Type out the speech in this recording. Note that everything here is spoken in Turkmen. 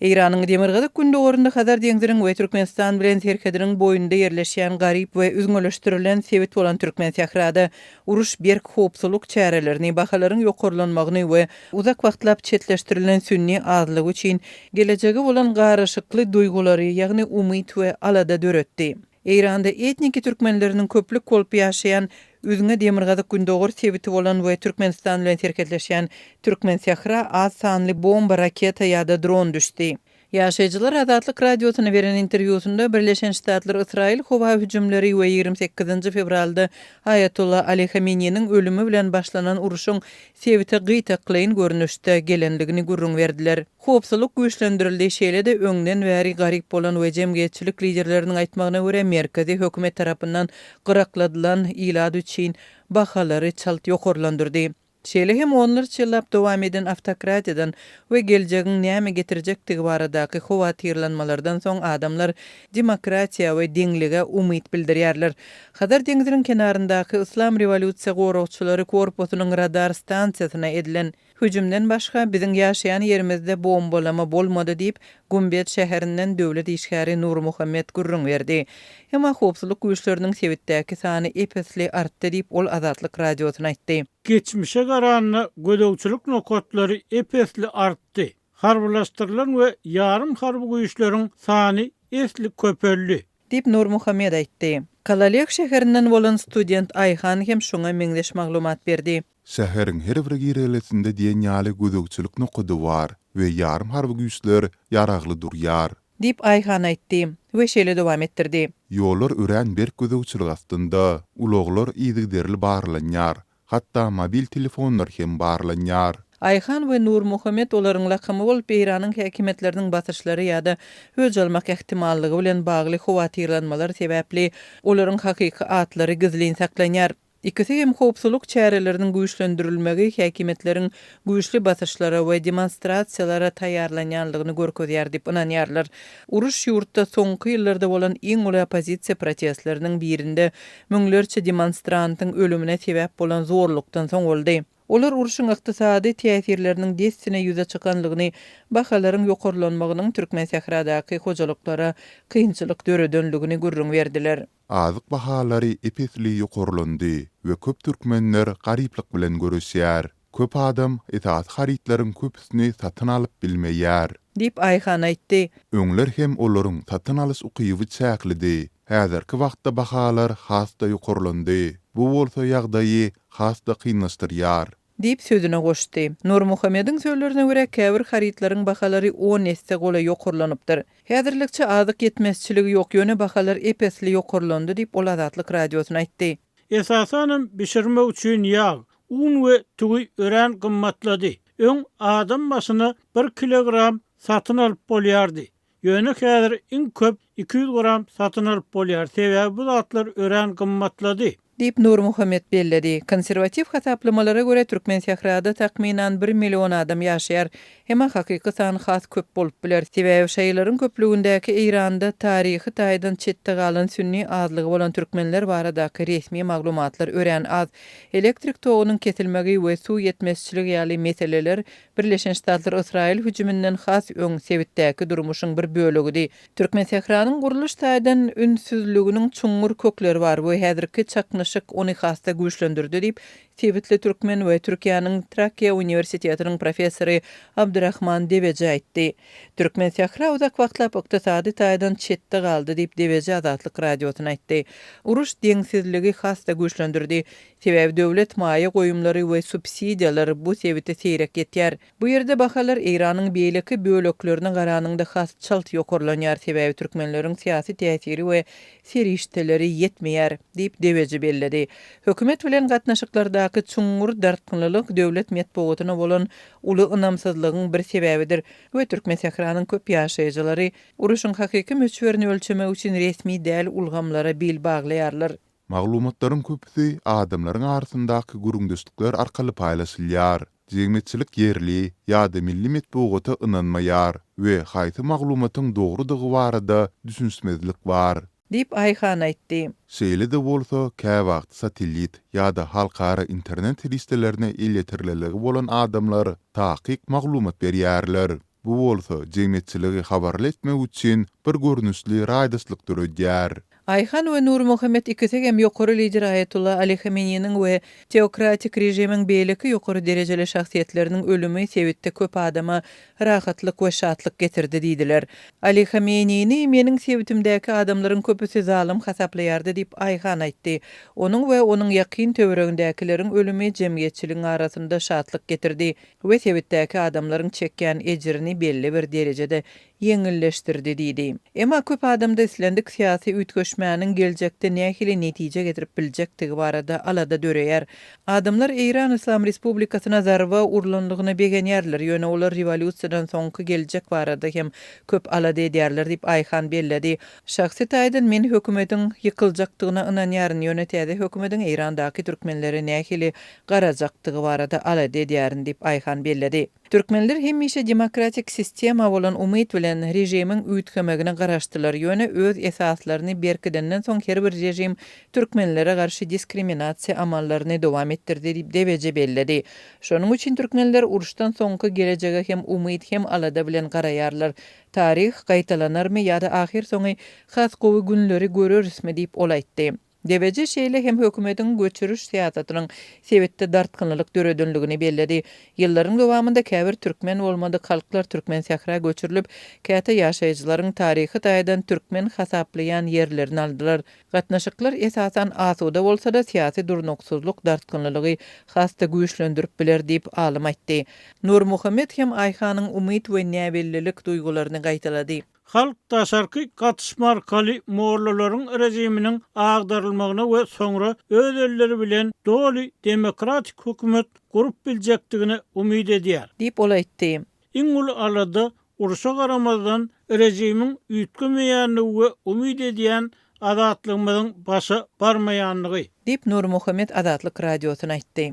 Eýranyň demirgazyk-gündogarynda Hazar deňziniň we Türkmenistan bilen serhediniň boýunda ýerleşýän garyp we üzňeleşdirilen sebit bolan Türkmensährada uruş berk howpsuzlyk çärelerini, bahalaryň ýokarlanmagyny we uzak wagtlap çetleşdirilen sünni azlygy üçin gelejege bolan garyşykly duýgulary, ýagny umyt we alada döretdi. Eýranda etniki türkmenleriniň köplük bolup ýaşaýan üzňe demirgazyk-gündogar sebiti bolan we Türkmenistan bilen serhetleşýän Türkmensähra az sanly bomba, raketa ýa-da dron düşdi. Ýaşaýjylar Azatlyk Radiosyna beren interwýusynda Birleşen Ştatlar-Ysraýyl howa hüjümleri we 28-nji fewralda Aýatolla Ali Hameneýiniň ölümi bilen başlanan urşuň sebite gytaklaýyn görnüşde gelendigini gürrüň berdiler. Howpsuzlyk güýçlendirildi, şeýle-de öňden bäri garyp bolan we jemgyýetçilik liderleriniň aýtmagyna görä, merkezi hökümet tarapyndan gyrakladylan ilat üçin bahalary çalt ýokarlandyrdy. Şeýle hem onlarça ýyllap dowam eden awtokratiýadan we geljegiň näme getirjekdigi baradaky howatyrlanmalardan soň adamlar demokratiýa we deňlige umyt bildirýärler. Hazar deňziniň kenaryndaky Yslam rewolýusiýa goragçylary korpusynyň radar stansiýasyna edilen Hüjümden başga, biziň ýaşaýan ýerimizde bombalama bolmady diýip, Gümbet şäherinden döwlet işgäri Nurmuhammet gürrüň berdi. Emma howpsuzlyk güýçleriniň sebitdäki sany ep-esli artdy diýip, ol Azatlyk Radiosyna aýtdy. Geçmişe garanda gözegçilik nokatlary ep-esli artdy. Harbylaşdyrylan we ýarym harby güýçleriň sany esli köpeldi. Diýip, Nurmuhammet aýtdy. Kalaleh şäherinden bolan student Aýhan hem şuňa meňzeş maglumat berdi. Şäheriň her bir girelgesinde diýen ýaly gözegçilik nokady bar we ýarym harby güýçler ýaragly durýar. Diýip, Aýhan aýtdy we şeýle dowam etdirdi. Ýollar örän berk gözegçilik astynda. Ulaglar yzygiderli barlanýar, hatda mobil telefonlar hem barlanýar. Aýhan we Nurmuhammet olaryň lakamy bolup, Eýranyň häkimiýetleriniň basyşlary ýa-da öç almak ähtimallygy bilen bagly howatyrlanmalar sebäpli olaryň hakyky atlary gizlin saklanýar. Ikisi hem howpsuzlyk çäreleriniň güýçlendirilmegi häkimiýetleriň güýçli basyşlara we demonstrasiýalara taýýarlanýanlygyny görkezýär diýip ynanýarlar. Uruş ýurtda soňky ýyllarda bolan iň uly oppozisiýa protestleriniň birinde müňlerçe demonstrantyň ölümine sebäp bolan zorlukdan soň boldy. Olar urşuň ykdysady täsirleriniň dessine ýüze çykanlygyny, bahalaryň ýokarlanmagynyň Türkmensähradaky hojalyklara kynçylyk döredenligini gürrüň berdiler. Azyk bahalary ep-esli ýokarlandy we köp türkmenler garyplyk bilen göreşýär. Köp adam esasy harytlaryň köpüsini satyn alyp bilmeýär. Diýip, Aýhan aýtdy. Öňler hem olaryň satyn alyş ukyby çäklidi. Häzirki wagtda bahalar has-da ýokarlandy. Bu bolsa ýagdaýy has-da kynlaşdyrýar. Diýip, sözüne goşdy. Nurmuhammediň sözlerine görä, käbir harytlaryň bahalary on esse golaý ýokarlanypdyr. Häzirlikçe azyk ýetmezçiligi ýok, ýöne bahalar ep-esli ýokarlandy diýip, ol Azatlyk Radiosyna aýtdy. Esasanam bişirmek üçin ýag, un we tüwi örän gymmatlady. Öň adam başyna bir kilogram satyn alyp bolýardy. Ýöne häzir iň köp 200 gram satyn alyp bolýar, sebäbi bu zatlar örän gymmatlady. Diýip, Nurmuhammet belledi. Konserwatiw hasaplamalara görä, Türkmensährada takmynan bir million adam ýaşaýar. Emma hakyky san has köp bolup biler. Sebäbi şaýylaryň köplügindäki Eýranda taryhy taýdan çetde galan sünni azlygy bolan türkmenler baradaky resmi maglumatlar örän az. Elektrik togunyň kesilmegi we suw ýetmezçiligi ýaly meseleler Birleşen Ştatlar Ysraýyl hüjüminden has öň sebitdäki durmuşyň bir bölegidi. Türkmensähranyň gurluş taýdan ünsüzliginiň çuňňur kökleri bar we häzirki çaknyşyk ony has-da güýçlendirdi diýip, sebitli türkmen we Türkiýäniň Trakýa uniwersitetiniň professory Abdurahman Deweji aýtdy. Türkmensähra uzak wagtlap ykdysady taýdan çetde galdy diýip, Deweji Azatlyk Radiosyna aýtdy. Uruş deňsizligi has-da güýçlendirdi. Sebäbi döwlet maýa goýumlary we subsidiýalar bu sebite seýrek ýetýär. Bu ýerde bahalar Eýranyň beýleki böleklerine garanyňda has çalt ýokarlanýar, sebäbi türkmenleriň syýasy täsiri we serişdeleri ýetmeýär, diýip, Deweji belledi. Hökümet bilen gatnaşyklardaky çuňňur dartgynlylyk döwlet metbugatyna bolan uly ynamsyzlygyň bir sebäbidir we Türkmensähranyň köp ýaşaýjylary uruşyň hakyky möçberini ölçemek üçin resmi däl ulgamlara bil baglaýarlar. Maglumatlaryň köpüsi adamlaryň arasyndaky gürrüňdeşlikler arkaly paýlaşylýar. Jemgyýetçilik ýerli ýa-da milli metbugata ynanmaýar we haýsy maglumatyň dogrudygy barada düşünişmezlik bar. Diýip, Aýhan aýtdy. Şeýle-de bolsa, käwagt satellit ýa-da halkara internet serişdelerine elýeterliligi bolan adamlar takyk maglumat berýärler. Bu bolsa jemgyýetçiligi habarly etmek üçin bir görnüşli raýdaşlyk döredýär. Aýhan we Nurmuhammet ikisi hem ýokary lider Aýatullah Ali Hameneýiniň we teokratik režimiň beýleki ýokary derejeli şahsyýetleriniň ölümi sebitde köp adama rahatlyk we şatlyk getirdi diýdiler. Ali Hameneýini meniň sebitimdäki adamlaryň köpüsi zalym hasaplaýardy diýip, Aýhan aýtdy. Onuň we onuň ýakyn töweregindäkileriň ölümi jemgyýetçiligiň arasynda şatlyk getirdi we sebitdäki adamlaryň çekýän ejirini belli bir derejede ýeňilleşdirdi diýdi. Emma köp adamda islendik syýasy üýtgeşmäniň geljekde nähili netije getirip biljekdigi barada alada döreýär. Adamlar Eýran Yslam Respublikasyna zarba urlandygyna begenýärler, ýöne olar rewolýusiýadan soňky geljek barada hem köp alada edýärler diýip, Aýhan belledi. Şahsy taýdan men hökümetiň ýykyljakdygyna ynanýaryn, ýöne täze hökümetiň Eýrandaky türkmenlere nähili garajakdygy barada alada edýärin diýip, Aýhan belledi. Türkmenler hemişe demokratik sistema bolan umyt bilen režimiň üýtgemegine garaşdylar, ýöne öz esaslaryny berkidenden soň her bir režim türkmenlere garşy diskriminasiýa amallaryny dowam etdirdi diýip Deweje belledi. Şonuň üçin türkmenler uruşdan soňky gelejege hem umyt hem alada bilen garaýarlar. Taryh gaýtalanarmy ýa-da ahyrsoňy has gowy günleri görerismi diýip ol aýtdy. Deweji şeýle hem hökümetiň göçüriş syýasatynyň sebitde dartgynlylyk döredenligini belledi. Ýyllaryň dowamynda käbir türkmen bolmadyk halklar Türkmensähra göçürilip, käte ýaşaýjylaryň taryhy taýdan türkmen hasaplaýan ýerlerini aldylar. Gatnaşyklar esasan asuda bolsa-da, syýasy durnuksyzlyk dartgynlylygy has-da güýçlendirip biler diýip, alym aýtdy. Nurmuhammet hem Aýhanyň umyt we näbellilik duýgularyny gaýtalady. Halk daşarky gatyşma arkaly mollalaryň režiminiň agdarylmagyna we soňra öz elleri bilen doly demokratik hökümet gurup biljekdigine umyt edýär. Diýip, ol aýtdy. Iň uly alada, urşa garamazdan, režimiň üýtgemeýändigi we umyt edýän azatlygymyzyň başa barmaýandygy. Diýip, Nurmuhammet Azatlyk Radiosyna aýtdy.